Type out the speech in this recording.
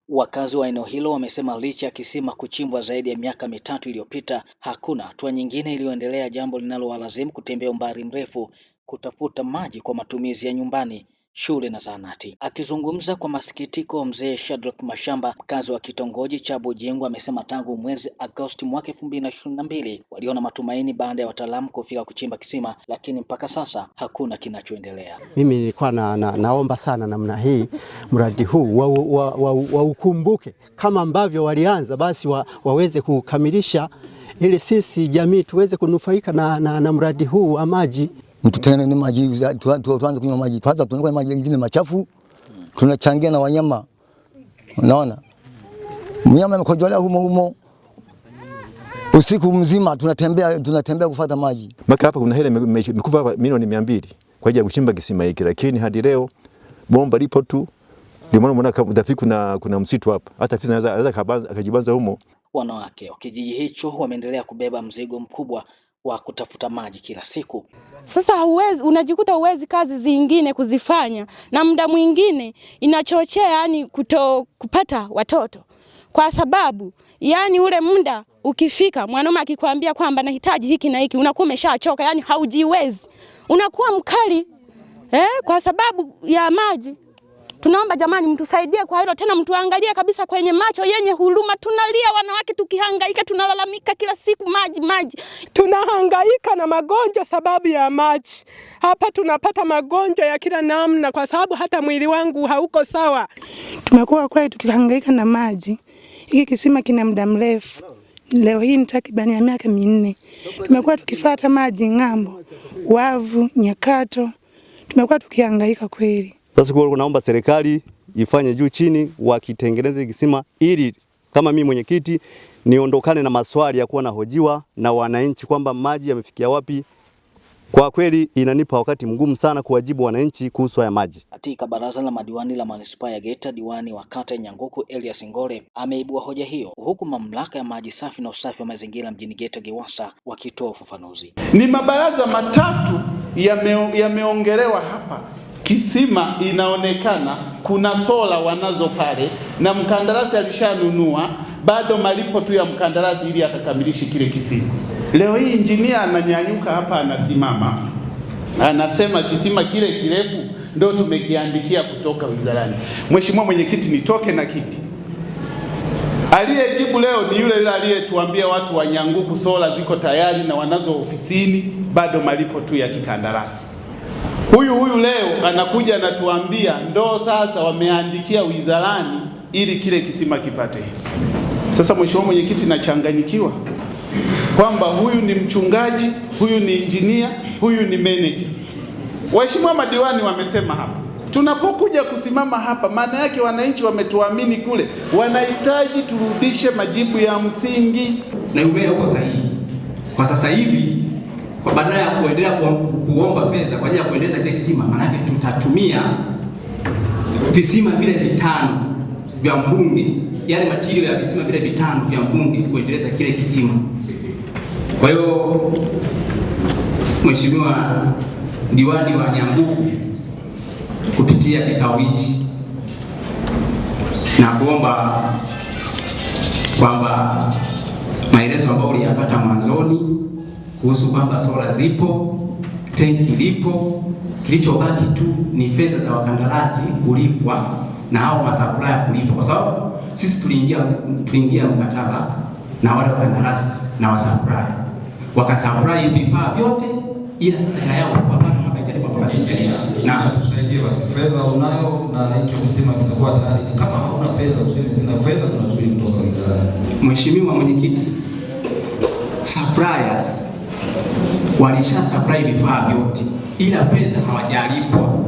Wakazi wa eneo hilo wamesema licha ya kisima kuchimbwa zaidi ya miaka 3 iliyopita, hakuna hatua nyingine iliyoendelea, jambo linalowalazimu kutembea umbali mrefu kutafuta maji kwa matumizi ya nyumbani, shule na zahanati. Akizungumza kwa masikitiko, mzee Shadrack Mashamba, mkazi wa kitongoji cha Bujingwa, amesema tangu mwezi Agosti mwaka 2022 waliona matumaini baada ya wataalamu kufika kuchimba kisima, lakini mpaka sasa hakuna kinachoendelea. Mimi nilikuwa naomba sana namna hii mradi huu waukumbuke kama ambavyo walianza, basi waweze kukamilisha ili sisi jamii tuweze kunufaika na mradi huu wa maji. Mtutene maji, tuanze kunywa maji. Kwanza tunakunywa maji mengine machafu, tunachangia na wanyama. Unaona? Mnyama amekojolea humo humo. Usiku mzima tunatembea kufuata maji. Mpaka hapa kuna hela imekufa hapa milioni 200 kwa ajili ya kuchimba kisima hiki, lakini hadi leo bomba lipo tu. Ndio maana unaona kama kuna msitu hapa. Hata fisi anaweza akajibanza humo. Wanawake wa kijiji hicho wameendelea kubeba mzigo mkubwa wa kutafuta maji kila siku. Sasa unajikuta huwezi kazi zingine kuzifanya, na muda mwingine inachochea yani kuto kupata watoto, kwa sababu yani ule muda ukifika, mwanaume akikwambia kwamba nahitaji hiki na hiki, unakuwa umeshachoka, yani haujiwezi, unakuwa mkali kwa sababu ya maji. Tunaomba jamani, mtusaidie kwa hilo, tena mtuangalie kabisa kwenye macho yenye huruma. Tunalia wanawake tukihangaika, tunalalamika kila siku maji maji. Tunahangaika na magonjwa sababu ya maji. Hapa tunapata magonjwa ya kila namna kwa sababu hata mwili wangu hauko sawa. Tumekuwa kweli tukihangaika na maji. Hiki kisima kina muda mrefu. Leo hii ni takriban ya miaka 4. Tumekuwa tukifuata maji ng'ambo, Wavu, Nyakato. Tumekuwa tukihangaika kweli. Sasa kwa naomba serikali ifanye juu chini wakitengeneze kisima ili kama mimi mwenyekiti niondokane na maswali ya kuwa nahojiwa na wananchi kwamba maji yamefikia wapi. Kwa kweli inanipa wakati mgumu sana kuwajibu wananchi kuhusu haya maji. Katika baraza la madiwani la manispaa ya Geita, diwani wa kata ya Nyanguku Elias Ngole ameibua hoja hiyo, huku mamlaka ya maji safi na usafi wa mazingira mjini Geita GEWASA wakitoa ufafanuzi. Ni mabaraza matatu yameongelewa hapa. Kisima inaonekana kuna sola wanazo pale na mkandarasi alishanunua, bado malipo tu ya mkandarasi ili akakamilishe kile kisima. Leo hii injinia ananyanyuka hapa, anasimama, anasema kisima kile kirefu ndio tumekiandikia kutoka wizarani. Mheshimiwa Mwenyekiti, nitoke na kipi? Aliyejibu leo ni yule yule aliyetuambia watu wa Nyanguku sola ziko tayari na wanazo ofisini, bado malipo tu ya kikandarasi. Huyu leo anakuja anatuambia ndo sasa wameandikia wizarani ili kile kisima kipate. Sasa Mheshimiwa Mwenyekiti, nachanganyikiwa kwamba huyu ni mchungaji, huyu ni injinia, huyu ni manager. Waheshimiwa madiwani wamesema hapa, tunapokuja kusimama hapa maana yake wananchi wametuamini kule, wanahitaji turudishe majibu ya msingi. Na umeona uko sahihi. Kwa sasa hivi kwa badala ya kuendelea kuomba fedha kwa ajili ya kuendeleza kile kisima, maana yake tutatumia visima vile 5 vya mbunge, yale matirio ya visima vile 5 vya mbunge kuendeleza kile kisima. Kwa hiyo Mheshimiwa diwani wa Nyanguku, kupitia kikao hichi na kuomba kwamba maelezo ambayo uliyapata mwanzoni kuhusu kwamba sola zipo, tenki lipo, kilichobaki tu ni fedha za wakandarasi kulipwa na hao masupplier kulipwa, kwa sababu sisi tuliingia mkataba na wale wakandarasi na wasupplier, wakasupply vifaa vyote, ila sasa hela yao kwa mpaka haijalipwa mpaka sasa. Na tusaidie basi, fedha unayo na hicho kisima kitakuwa tayari. Kama hauna fedha useme sina fedha, tunasubiri kutoka wizarani. Mheshimiwa Mwenyekiti, suppliers walisha supply vifaa vyote, ila fedha hawajalipwa.